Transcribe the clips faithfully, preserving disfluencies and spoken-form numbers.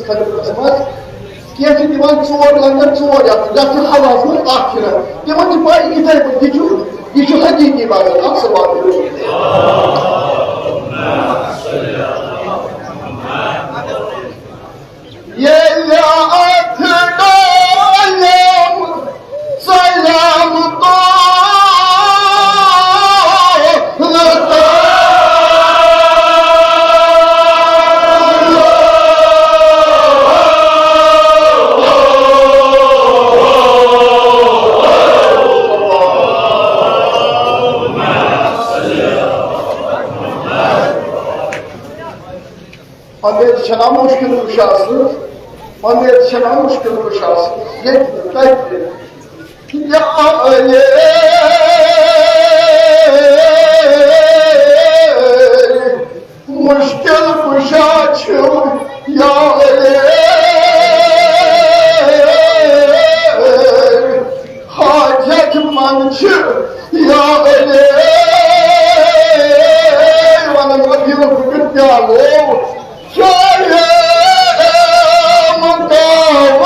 خدمتس منٛز۔ کینٛہہ چھِ دِوان ژور لنگر ژور یتھ، یتھ چھُ حواس منٛز اکھ پھِران۔ تِمن چھِ پَے یِتھَے پٲٹھۍ، یہِ چھُ، یہِ چھُ حقیٖقی مذہب۔ اکھ صلوات۔ ییٚلہِ اَتھ ڈولٮ۪م ژَلٮ۪م تولہٕ تولہٕ۔ پَتہٕ چھَنا مُشکِل کُشا سُہ، پَتہٕ چھَنا مُشکِل کُشا سُہ، ییٚتہِ تَتہِ۔ یا علی، مُشکِل کُشا چھُ، یا علی۔ حاجت منٛد چھِ یا علی، وَنان وۄنۍ دِیِو فِکر پیالو، چاہے مُقابلہٕ۔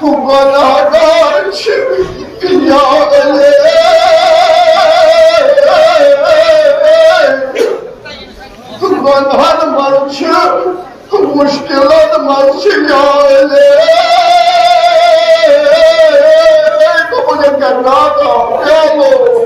گناہگار چھِ یا علی۔ گناہن منٛز چھِ، مُشکِلن منٛز چھِ یا علی۔ دوٚپُن، یہِ کرناٹا پیالو۔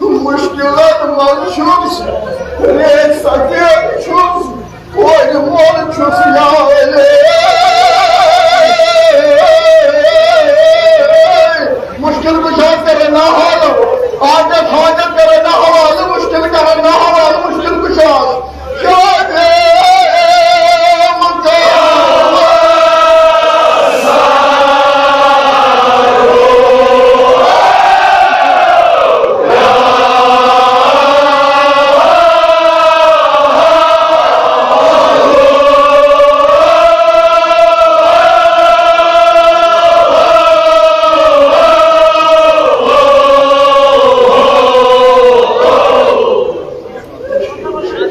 مُشکِلن منٛز چھُس، ریش سفید چھُس، کورِ مول چھُس یا علی۔ مُشکِل کُشا کرن نہ حالو، حاجت حاجت کرن نہ حوالہٕ، مُشکِل کرن نہ حوالہٕ، مُشکِل کُشا۔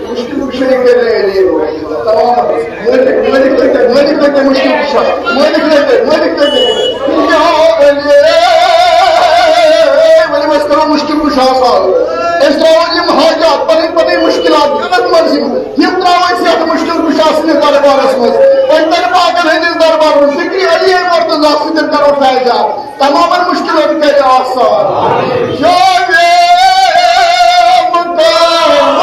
مُشکِل کُشا۔ تمام مٲلِک، مٲلِک لٔگۍ تَتہِ، مٲلِک لٔگۍ تَتہِ مُشکِل کُشا۔ مٲلِک لٔگۍ تَتہِ، مٲلِک لٔگۍ تَتہِ۔ یا علی، ؤلِو أسۍ کَرو مُشکِل کُشاہَس حوالہٕ۔ أسۍ ترٛاوو یِم حاجات، پَنٕنۍ پَنٕنۍ مُشکِلات، یِمَن منٛز یِم، یِم ترٛاوو أسۍ یَتھ مُشکِل کُشاہ سٕنٛدِس دربارَس منٛز۔ وۄنۍ تَرِ پاکَن ہٕنٛدِس دربارَس منٛز، ذِکرِ علی مرتضیٰ سۭتۍ کَرو فیض یاب۔ تمامن مشکلن کرِ آسان۔ شاہ مقام۔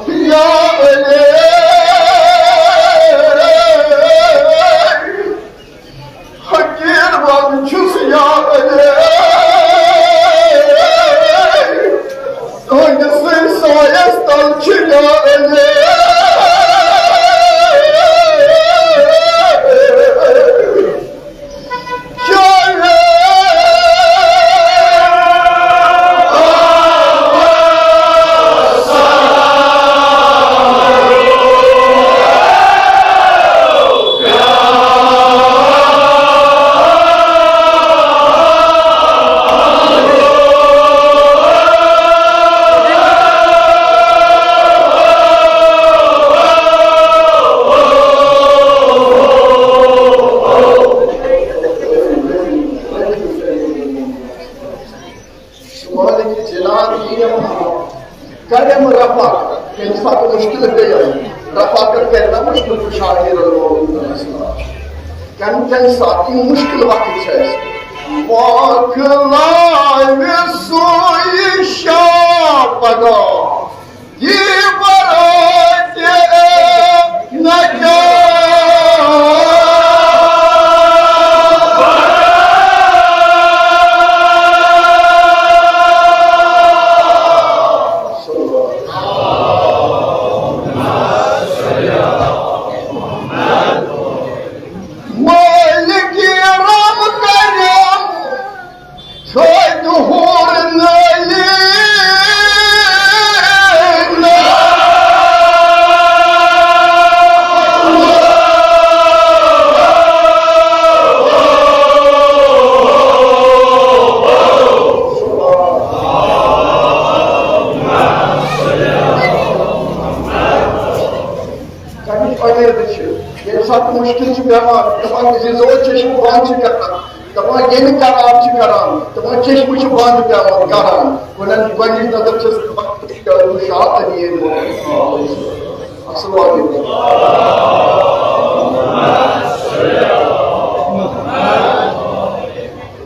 یا علی، مُشکِل گٔیے، رفاقت کرِ نا مُشکِل کُشا أمیٖر المومنیٖن علیہ السلام۔ کَمہِ کَمہِ ساتہٕ یِم مُشکِل وقت چھِ اَسہِ، مۄکلاوِ سُے شاہ پگاہ، یہِ برٲے تہِ نہ کیٛاہ۔ مٲلِک رحم کرم، چھوے دُہُر نٲلی۔ تَمِچ اُمید چھِ، ییٚمہِ ساتہٕ مُشکِل چھُ پٮ۪وان، دَپان، زِ زور چشمہٕ بنٛد چھِ کران، دَپان، ییٚمہِ قرار چھِ کران، دَپان، چشمہٕ چھِ بنٛد پٮ۪وان کران۔ وَنان، گۄڈٕنِچ نظر چھَس بہٕ شاہ علی۔ السلام علیکم۔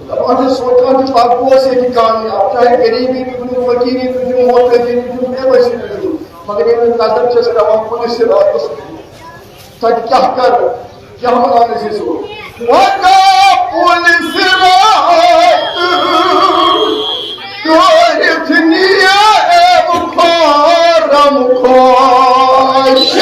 دَپان چھِ، سونٛچان چھِ، پَتہٕ کُس ییٚتہِ کامیاب، چاہے غریٖبی تُلِو، فقیٖری تُلِو، موقعہٕ تُلِو، بے وسی تُلِو۔ مگر ییٚلہِ نظر چھَس پٮ۪وان کُنہِ صراطَس، تَتہِ کیٛاہ کَرٕ، کیٛاہ وَنان أسۍ یہِ سُہ؟ وَقا پُلہِ صراط کٔرِتھ نِیَم کھۄرَم کھۄش۔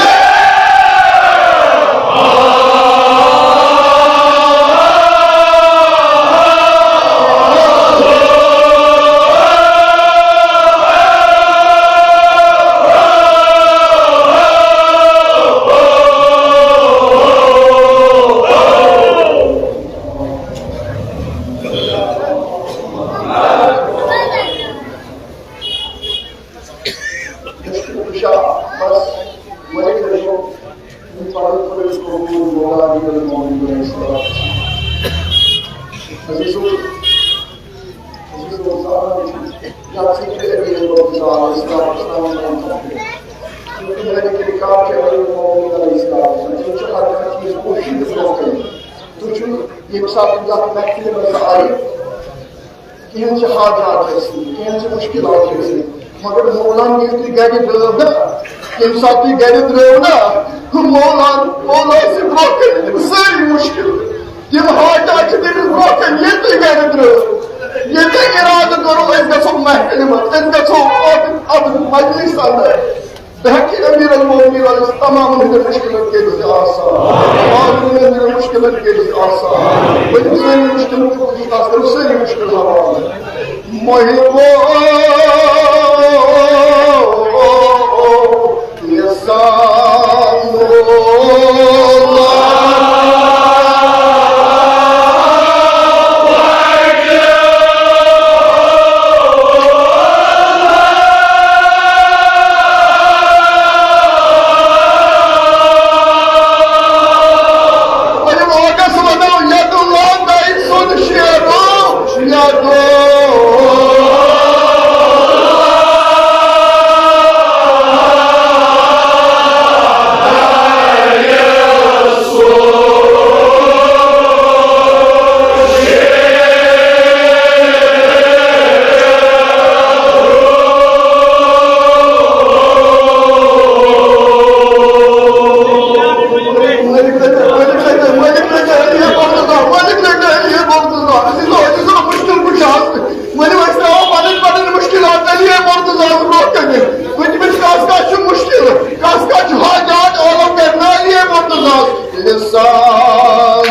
تُہۍ چھِو ییٚمہِ ساتہٕ یَتھ محفِلہِ منٛز آیہِ، کِہیٖنۍ چھِ حاجات ٲسِتھ، کِہیٖنۍ چھِ مُشکِلات ٲسِتھ، مگر مولان ییٚلہِ تُہۍ گَرِ درٛٲو نا، ییٚمہِ ساتہٕ تُہۍ گَرِ درٛٲو نا، مولان، مولان چھِ برٛونٛہہ کَنہِ سٲری مُشکِل، یِم حاجات چھِ تٔمِس برٛونٛہہ کَنہِ، ییٚلہِ تُہۍ گَرِ درٛٲو، ییٚلہِ تۄہہِ اِرادٕ کوٚروٕ، أسۍ گژھو محفِلہِ منٛز، أسۍ گژھو اَتھ، اَتھ مجلِس اَندَر۔ بہٕ ہٮ۪کہٕ امیر المومنین علیہ السلام تمامن ہٕنٛدٮ۪ن مُشکِلن کٔرِتھ آسان۔ آمین۔ ہٕنٛدٮ۪ن مُشکِلن کٔرِتھ آسان۔ ؤنِو سٲنۍ مُشکِل، آز کٔرِو سٲنۍ مُشکِل حوال۔ محبو یسان وۄنۍ لوکس ونو، یدُ لادے سُنٛد شیرو، یدُ۔ مٲلِک رٔٹِو، مٲلِک رٔٹِو، مٲلِک رٔٹِو، علی مرتضیٰ، مٲلِک رٔٹِو، علی مرتضیٰ۔ عزیزو، عزیزو، مُشکِل کُن چھُ آز۔ ؤلِو أسۍ ترٛاوو پنٕنۍ پنٕنۍ مُشکِلات علی مرتضیٰ ہَس برٛونٛہہ کَنہِ۔ وٕنکیٚنَس کَس کَس چھُ مُشکِل، کَس کَس چھُ حاجات عالم کَرِ نہ علی مرتضیٰ ہَس۔ لسان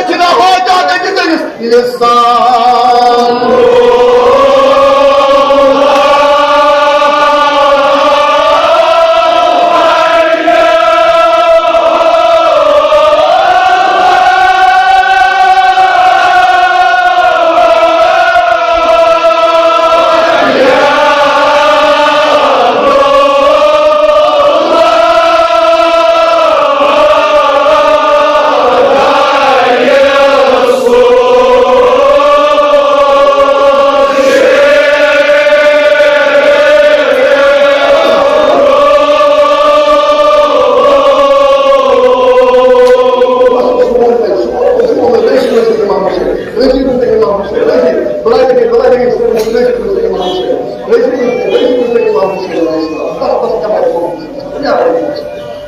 چھِنہ حاجات أکِس أکِس لسان۔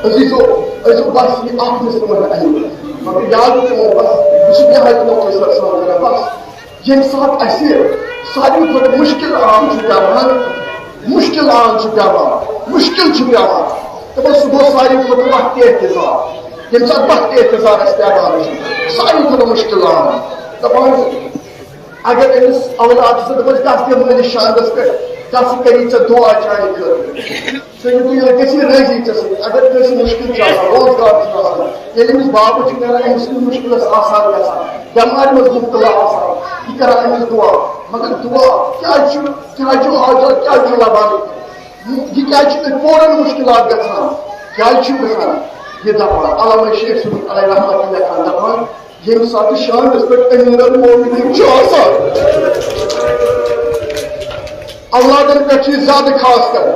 عزیزو، عزیزو، بس یہِ اکھ مِصرٕ وَنہٕ اَسہِ۔ مگر یاد تھٲیِو، بس، بہٕ چھُس نہایت مختصر سان کران، بس۔ ییٚمہِ ساتہٕ اَسہِ ساروی کھۄتہٕ مُشکِل عام چھُ پٮ۪وان، مُشکِل عام چھُ پٮ۪وان، مُشکِل چھُ پٮ۪وان، دَپان سُہ گوٚو ساروی کھۄتہٕ وقتِ احتضار۔ ییٚمہِ ساتہٕ وقتِ احتضار اَسہِ پٮ۪وان چھُ، ساروی کھۄتہٕ مُشکِل عام۔ دَپان اگر أمِس اولاد چھُ، دَپان گژھ دِ مٲلِس شاندَس پٮ۪ٹھ، گژھ ژٕ کٔرِتھ ژےٚ دُعا چانہِ خٲطرٕ۔ ژٕ یہِ تُہۍ ییٚلہِ گژھِ یہِ رٲضی ژےٚ سۭتۍ، اگر کٲنٛسہِ مُشکِل چھُ آسان، روزگار چھُنہٕ آسان، ییٚلہِ أمِس بابہٕ چھُ نیران، أمِس چھُنہٕ مُشکِلَس آسان گژھان، بٮ۪مارِ منٛز مُبتلا آسان، یہِ کران أمِس دُعا۔ مگر دُعا کیٛازِ چھُ، کیٛازِ چھُ حاجت، کیٛازِ چھُ لَبان؟ یہِ کیٛازِ چھُ أتھۍ پورَن مُشکِلات گژھان؟ کیٛازِ چھُ گژھان؟ یہِ دَپان، علامہ شیخ صٲبُن علیہ رحمت لیکھان، دَپان، ییٚمہِ ساتہٕ شاندَس پٮ۪ٹھ امیر المومنین چھُ آسان، اولادن پٮ۪ٹھ چھُ یہِ زیادٕ خاص کر،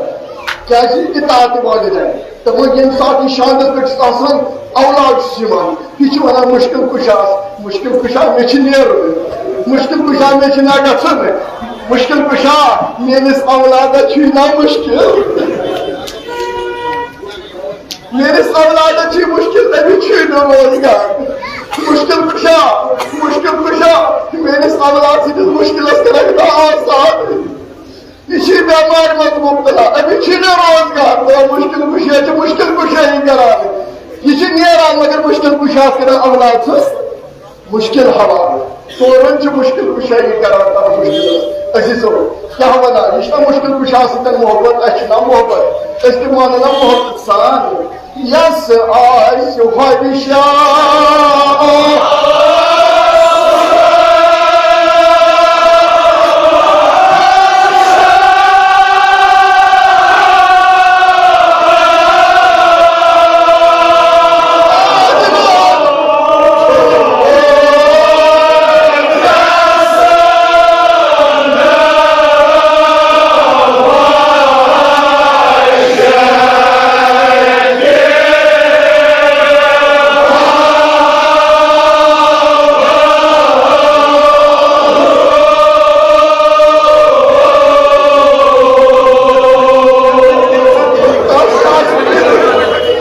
کیازِ اطاعت والدین۔ دَپان ییٚمہِ ساتہٕ یہِ شاندَس پٮ۪ٹھ چھُ آسان، اولاد چھُ یِوان، یہِ چھُ وَنان مُشکِل کُشا، مُشکِل کُشا مےٚ چھُ نیرُن، مُشکِل کُشا مےٚ چھُ نہ گژھُن، مُشکِل کُشا میٲنِس اولادس چھُے نہ مُشکِل۔ میٲنِس اولادس چھُ مُشکِل، أمِس چھُے نہٕ روزگار۔ مُشکِل کُشا، مُشکِل کُشا، میٲنِس اولاد سٕنٛدِس مُشکِلس کَرَکھ نا آسان۔ یہِ چھُے بٮ۪مارِ منٛز مُبتلا، أمِس چھُے نہٕ روزگار۔ دَپان مُشکِل کُشا چھُ مُشکِل کُشٲیی کران۔ یہِ چھُ نیران، مگر مُشکِل کُشاہَس کران اولاد سٕنٛز مُشکِل حوالہٕ۔ ژورَن چھِ مُشکِل کُشٲیی کران تَتھ مُشکِلَس۔ عزیزو، کیٛاہ وَنان؟ یہِ چھُنہ مُشکِل کُشاہَس سۭتۍ محبت؟ اَسہِ چھُنہ محبت؟ أسۍ تہِ مانو نہ محبت سان۔ یَس آسہِ خۄدشا۔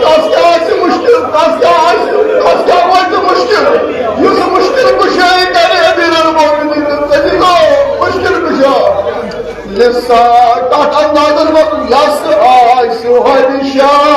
تَس کیٛاہ آسہِ مُشکِل؟ تَس کیٛاہ آسہِ؟ تَس کیٛاہ واتہِ مُشکِل؟ یُس مُشکِل کُشٲیی کَرِ أمیٖر المومنیٖنَس، تٔمِس گوٚو مُشکِل کُشا۔ لسا، تَتھ اندازَس منٛز یَس آسہِ ہمیشہ۔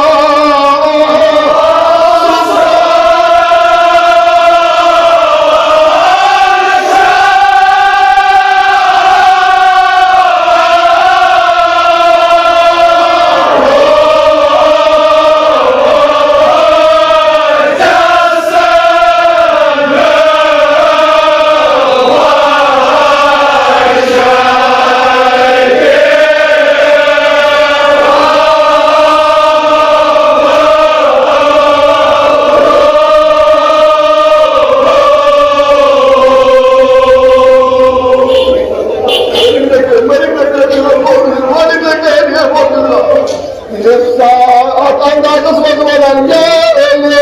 اَتھ اندازس منٛز وَنان، یا علی،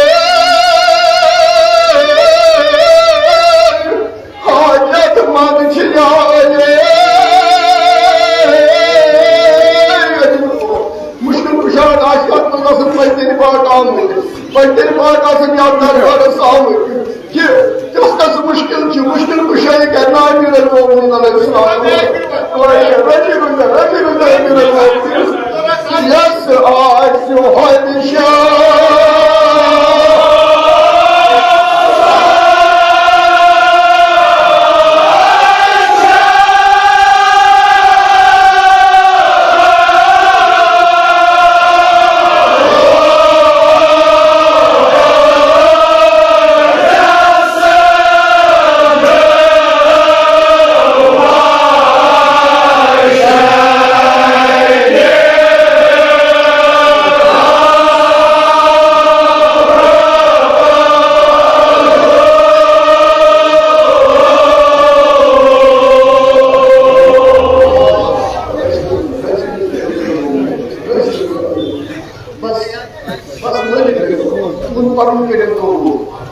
حاجت مند چھِ یا علی۔ مُشکِل کُشا آسہِ یَتھ منٛز آسَن پٔتۍ کِنۍ پاک آمٕتۍ، پٔتۍ کِنۍ پاک آسَن یَتھ دربارَس آمٕتۍ۔ کہِ کُس کُس مُشکِل چھُ، مُشکِل کُشٲیی کرِ نا امیر المومنین علیہ السلام۔ رٔٹِو گُزر، رٔٹِو گُزر امیر المومنین۔ یَس آسہِ ہمیشہ۔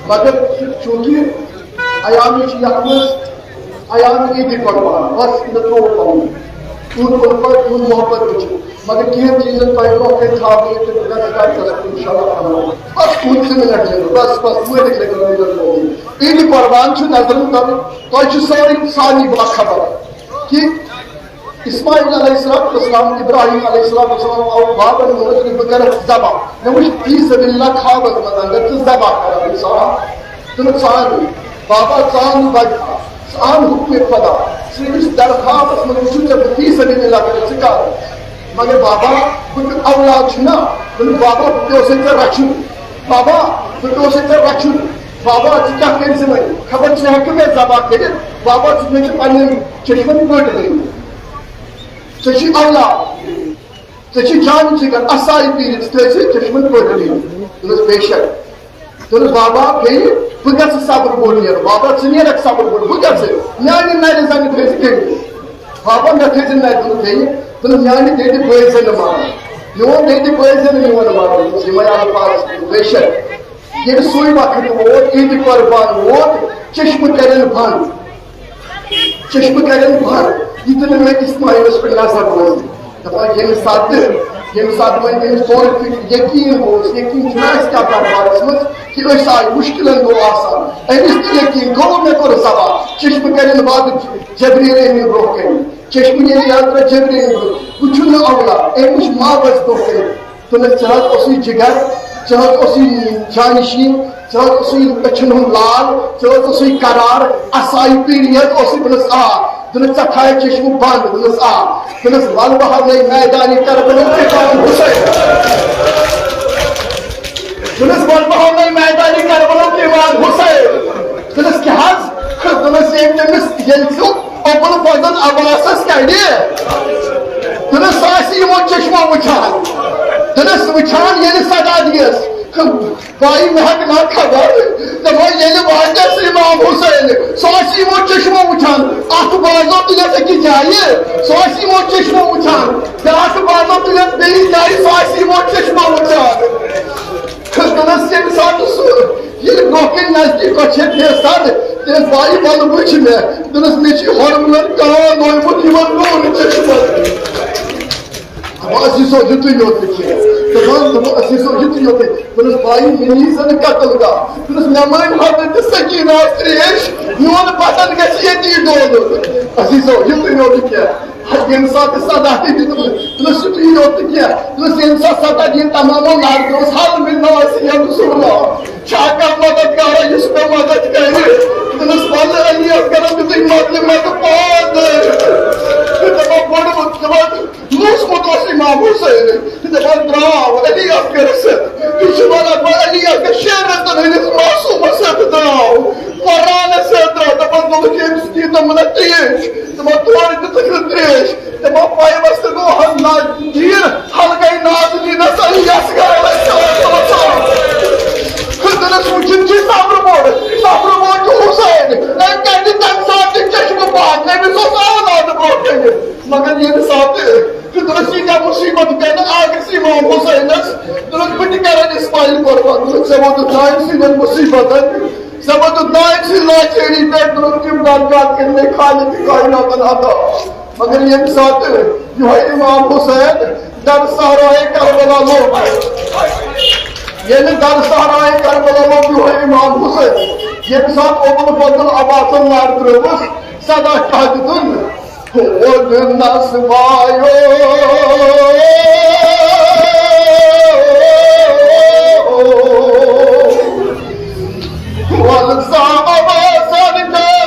مگر چونکہ ایام چھِ یتھ منٛز ایام عید قربان، بس مےٚ ترٛوو پنُن۔ تُہُنٛد اُلفت، تُہُنٛد محبت وٕچھِتھ۔ مگر کینٛہہ چیٖزن تۄہہِ برونٛہہ کنہِ تھاوٕنۍ تہٕ بہٕ گژھٕ گرِ گژھُن، انشاءاللہ کرو۔ بس پٕنٛژٕہ منٹ دِنہٕ، بس، بس، مٲلِک لگہِ وۄنۍ ییٚتٮ۪ن۔ عید قربان چھُ نظرن تَل، تۄہہِ چھُ سٲرٕے سارنٕے باخبر کہِ اسماعیل علیہ السلام، ابراہیم علیہ السلام آو بابن ووٚنمُت کہِ بہٕ کرٕ ذبح۔ مےٚ وٕچھ فی سبیل اللہ خوابس منٛز اگر ژٕ ذبح کران انسان، تہٕ ژٕ اَن بابا، ژٕ اَن بچہ، ژٕ اَن حکمِ خدا، ژٕ أمِس درخوابس منٛز وٕچھُن ژےٚ بہٕ فی سبیل اللہ کرٕ، ژٕ کر۔ مگر بابا، بہٕ تہِ اولاد چھُ نا، دوٚپُن بابا، بہٕ پیوسَے ژےٚ رچھُن، بابا، بہٕ پیوسَے ژےٚ رچھُن، بابا، ژٕ کیٛاہ کٔرۍ زِ وۄنۍ؟ خبر ژٕ ہٮ۪کہٕ مےٚ ذبح کٔرِتھ؟ بابا، ژٕ مےٚ چھِ پننٮ۪ن چشمن پٔٹۍ گٔمٕتۍ۔ ژےٚ چھُے اولاد، ژےٚ چھُے جان جگر، اسایہِ پیٖرِتھ، ژٕ تھٲے ژےٚ چشمن پٔٹۍ گٔمٕتۍ۔ دوٚپمَس، بے شک۔ دوٚپمَس، بابا، بیٚیہِ بہٕ گژھٕ صبر بوٚڑ نیرُن۔ بابا، ژٕ نیرَکھ صبر بوٚڑ، بہٕ گژھٕ۔ میٛانہِ نَرِ زَنہِ تھٲے ژٕ کٔڑِتھ۔ بابا، مےٚ تھٲے ژٕ نَرِ، دوٚپُن، بیٚیہِ؟ دوٚپُن، میٛانہِ بیٚنہِ بٲے زَنہِ مارَن۔ میون بیٚنہِ بٲے زَنہِ میون مارَن۔ دوٚپمَس، یِمَے الفاظ، بے شک۔ ییٚلہِ سُے وقت ووت، عیٖدِ قربان ووت، چشمہٕ کَرن بنٛد۔ چشمہٕ کَرن بنٛد۔ یہِ تہِ نہٕ مےٚ اِسماعیلَس پٮ۪ٹھ نظر روزِ۔ دَپان، ییٚمہِ ساتہٕ، ییٚمہِ ساتہٕ وۄنۍ تٔمِس طور فِکر یقیٖن اوس، یقیٖن چھُنہ اَسہِ کَتھ بارَس منٛز کہِ أسۍ آے مُشکِلَن گوٚو آسان۔ أمِس تہِ یقیٖن گوٚو، مےٚ کوٚر ذبح۔ چشمہٕ کَرن بنٛد جبریٖل أمیٖن برونٛہہ کَنہِ۔ چشمہٕ ییٚلہِ یلہٕ ترٛٲو جبریٖل برونٛہہ، وٕچھُن نہٕ اولاد، أمۍ وٕچھ ماوَس برونٛہہ کَنہِ۔ دوٚپنَس، ژےٚ حظ اوسُے جِگر، ژےٚ حظ اوسُے جانشیٖن، ژےٚ حظ اوسُے أچھَن ہُنٛد لال، ژےٚ حظ اوسُے قرار، اسایہِ پیٖرِتھ اوسُے۔ دوٚپنَس، آ۔ دوٚپنَس، ژےٚ تھایَتھ چشمہٕ بنٛد؟ دوٚپنَس، آ۔ دوٚپنَس، وَلہٕ بہٕ ہاونَے میدانِ کربلُک اِمام حُسین۔ دوٚپنَس، وَلہٕ بہٕ ہاونَے میدانِ کربلُک اِمام حُسین۔ دوٚپنَس، کیٛاہ حظ؟ دوٚپنَس، ییٚمۍ تٔمِس ییٚلہِ سُہ ابوالفضل عباسس کَڑِ، دوٚپنَس، سُہ آسہِ یِمو چشمو وٕچھان۔ دوٚپنَس، وٕچھان ییٚلہِ صدا دِیَس۔ بایی مےٚ ہا بِنا خبر، دَپان ییٚلہِ واقعس اِمام حُسین، سُہ آسہِ یِمو چشمو وٕچھان، اَکھ بازو تُلِتھ أکِس جایہِ، سُہ آسہِ یِمو چشمو وٕچھان، بیٛاکھ بازو تُلِتھ بیٚیِس جایہِ، سُہ آسہِ یِمو چشمو وٕچھان۔ دوٚپنَس، ییٚمہِ ساتہٕ سُہ ییٚلہِ برونٛہہ کَنہِ نزدیٖک پَتہٕ چھِ بیٚیہِ سَر، تٔمِس بایی وَلہٕ وٕچھ مےٚ۔ دوٚپنَس، مےٚ چھِ ہۄرمُلَن کان لویمُت یِمَن نوٗنہٕ چشمَن۔ دَپان، عزیزو، یُتُے یوت نہٕ کینٛہہ۔ دَپان، دَپان، عزیزو، یُتُے یوت نہٕ۔ دوٚپنَس، بایی، مےٚ نی زَن قتل گاہ۔ دوٚپنَس، مےٚ مٲنۍ حضرت سکیٖناہَس ترٛیش، میون بدن گژھِ ییٚتی ڈولُن۔ عزیزو، یُتُے یوت نہٕ کینٛہہ۔ ییٚمہِ ساتہٕ صدا تہِ دیُتمُت، دوٚپنَس، یُتُے یوت نہٕ کینٛہہ۔ دوٚپنَس، ییٚمہِ ساتہٕ صدا دِنۍ تمامو نردو اوس، حل مِنو ٲسۍ یَم سُہ برونٛہہ۔ چھا کانٛہہ مدد کران یُس مےٚ مدد کرِ؟ دوٚپنَس، وَلہٕ علی اصغرَن دیُتُے مَدلہِ مَدٕ پاد۔ تہٕ دَپان، گۄڈٕ ووٚن، دَپان، لوٗسمُت اوس اِمام حُسین۔ تہٕ دَپان، درٛاو علی اصغرَس سۭتۍ۔ یہِ چھُ وَنان، بہٕ علی اصغر شیٚن رٮ۪تَن ہٕنٛدِس معصوٗمَس سۭتۍ درٛاو۔ قرآنَس سۭتۍ درٛاو۔ دَپان، دوٚپُکھ، ییٚمِس دِیِو تِمَن ترٛیش۔ دَپان، تورٕ دیُتُکھ نہٕ ترٛیش۔ دَپان، پایوَس تہٕ گوٚو حظ نا-، دیٖن حلقَے نازنیٖنَس علی اصغر علیہ الصلوۃ والسلام۔ خٔزٕرَس وٕچھِتھ چھِ صبرٕ بوٚڑ، صبرٕ بوٚڑ چھُ حُسین۔ أمۍ کَتہِ تَمہِ ساتہٕ تہِ چشمہٕ پاک، أمِس اوس اولاد برونٛہہ کَنہِ۔ مگر ییٚمہِ ساتہٕ خٔزٕرَس ییٖتیٛاہ مُصیٖبت پٮ۪نہٕ آگرس اِمام حُسینَس، دوٚپُن، بہٕ تہِ کَرَن اِسماعیل قۄربان۔ دوٚپُن، ژےٚ ووتُتھ ناے سٕنٛدٮ۪ن مُصیٖبتَن۔ ژےٚ ووٚنُتھ ناے سٕنٛدِ لاچٲری پٮ۪ٹھ، دوٚپُن، تِم درجات کٔرۍ مےٚ خالق کائناتن عطا۔ مگر ییٚمہِ ساتہٕ یِہوٚے اِمام حُسین در صحرائے کربلا لوٚگ، ییٚلہِ در صحرائے کربلا لوٚگ یِہوٚے اِمام حُسین، ییٚمہِ ساتہٕ ابوالفضل عباسن نعرٕ ترٛٲوٕس، صدا کیٛاہ دیُتُن؟ کھول نصبایو، کھول صاحب آسان کا دیتا۔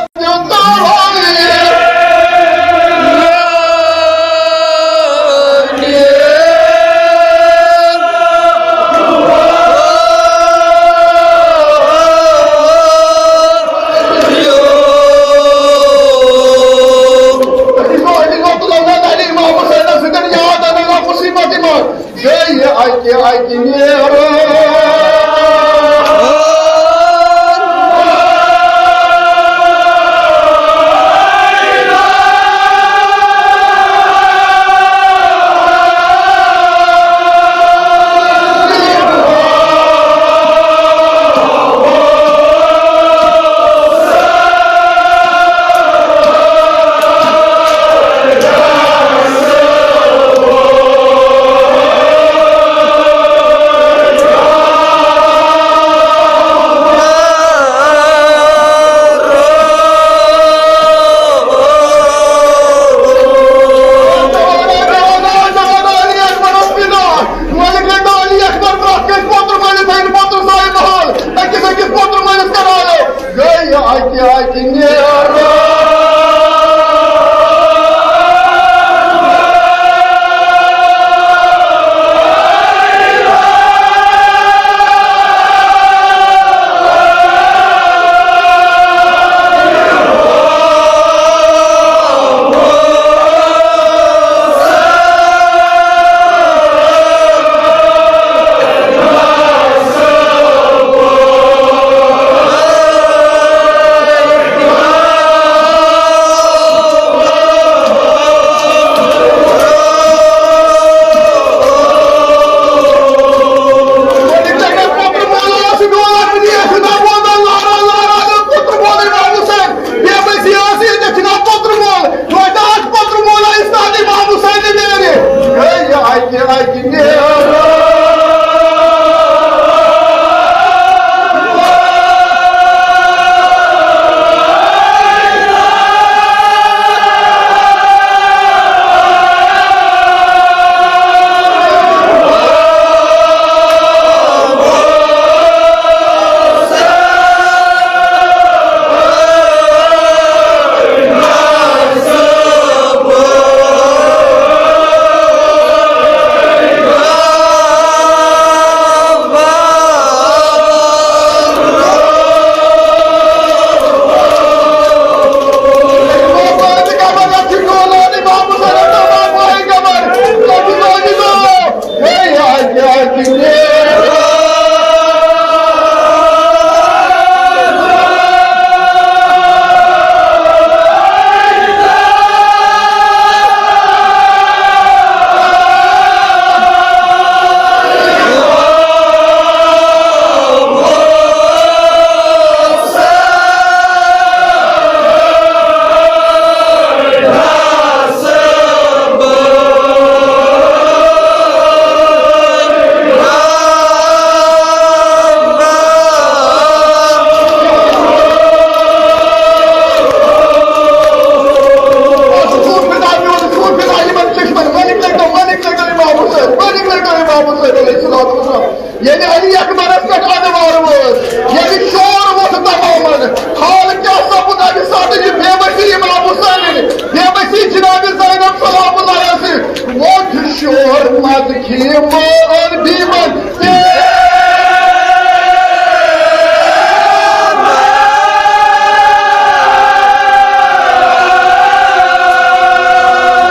یِمو أربی منٛز تہِ۔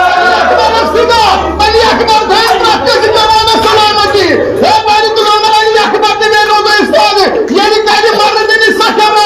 علی اکبر خدا، علی اکبر تھٲیِن پرٛٮ۪تھ کٲنٛسہِ جوانس سلامتی۔ ہے، بہٕ تہِ وَنہٕ علی اکبر تہِ بیٚیہِ روزو أسۍ سادٕ۔ ییٚلہِ کَرِ مرٕ دِنہِ سَکھ کرو۔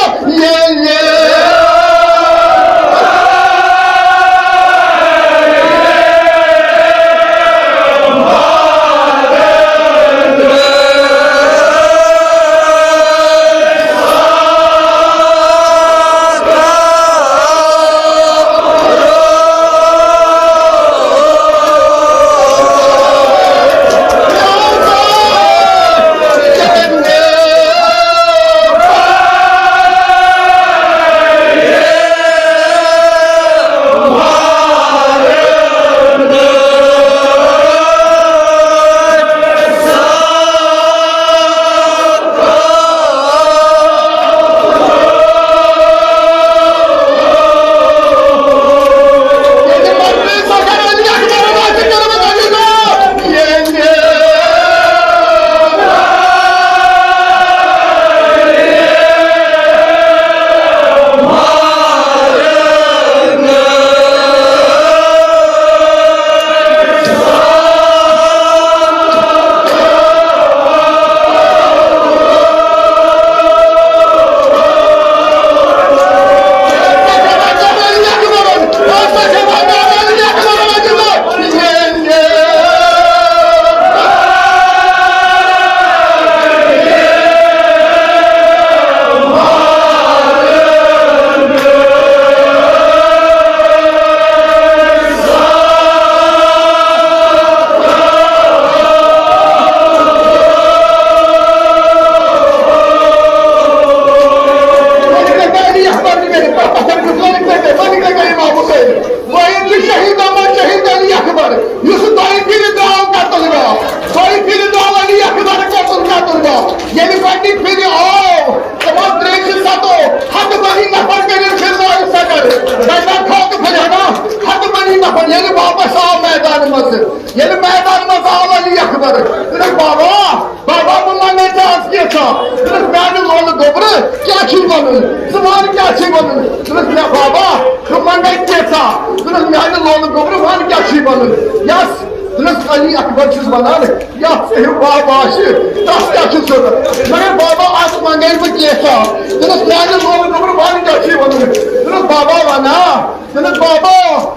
دوٚیِم چھُ شہید احمد، شہید علی اکبر، یُس دۄیہِ پھِرِ درٛاو قتل گاہ۔ دۄیہِ پھِرِ درٛاو علی اکبر قتل، قتل گاہ۔ ییٚلہِ گۄڈٕنِچ پھِرِ آو، تِمو ترٛیٚیہِ شیٚتھ ستو، ہتہٕ بٔدی نفر کٔرِتھ پھِرنٲوِتھ سکر۔ بیدار کھوتہٕ پھِرِ ہنا، ہتہٕ بٔدی نفر۔ ییٚلہِ واپس آو میدان منٛز، ییٚلہِ میدان منٛز آو علی اکبر، دوٚپُن، بابا، بابا، بہٕ منٛگے ژےٚ آز کینٛژھا۔ دوٚپُس، میٛانہِ لولہٕ گوٚبرٕ، کیٛاہ چھُے وَنُن؟ ژٕ وَن، کیٛاہ چھُے وَنُن؟ دوٚپُس، مےٚ بابا، بہٕ منٛگے کینٛژھا۔ دوٚپُس، میٛانہِ لولہٕ گوٚبرٕ، وَن، کیٛاہ چھُے وَنُن؟ یَس، دوٚپُس، علی اکبر چھُس وَنان، یَتھ ژےٚ ہیوٗ بابا آسہِ، تَس کیٛاہ چھُ ضوٚرَتھ؟ مگر بابا، اَز منٛگے بہٕ کینٛژھا۔ دوٚپُس، میٛانہِ لولہٕ گوٚبرٕ، وَن، کیٛاہ چھُے وَنُن؟ دوٚپُس، بابا، وَنا۔ دوٚپُن، بابا،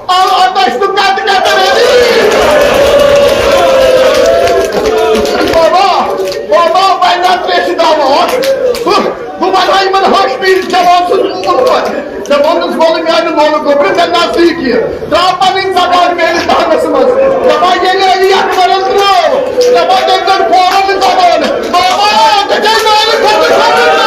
آو آتش تہٕ کَتہٕ کَتہٕ ریڈی؟ بابا، بابا، وۄنۍ نہ ترٛیشہِ دعوت۔ بہٕ، بہٕ وَنہٕ ہا یِمَن ہَش پیٖس جوان سُنٛد عمر۔ مےٚ ووٚنُس، وَلہٕ میٛانہِ لولہٕ گوٚبرِ، مےٚ نزدیٖک یہِ۔ ترٛاو پَنٕنۍ زبان میٛٲنِس دَہنَس منٛز۔ دَپان، ییٚلہِ علی اکبرَن ترٛٲو، دَپان، تٔمۍ کٔر فوراً زبان۔ بابا، ژےٚ چھےٚ میٛانہِ خٲطرٕ خٲطرٕ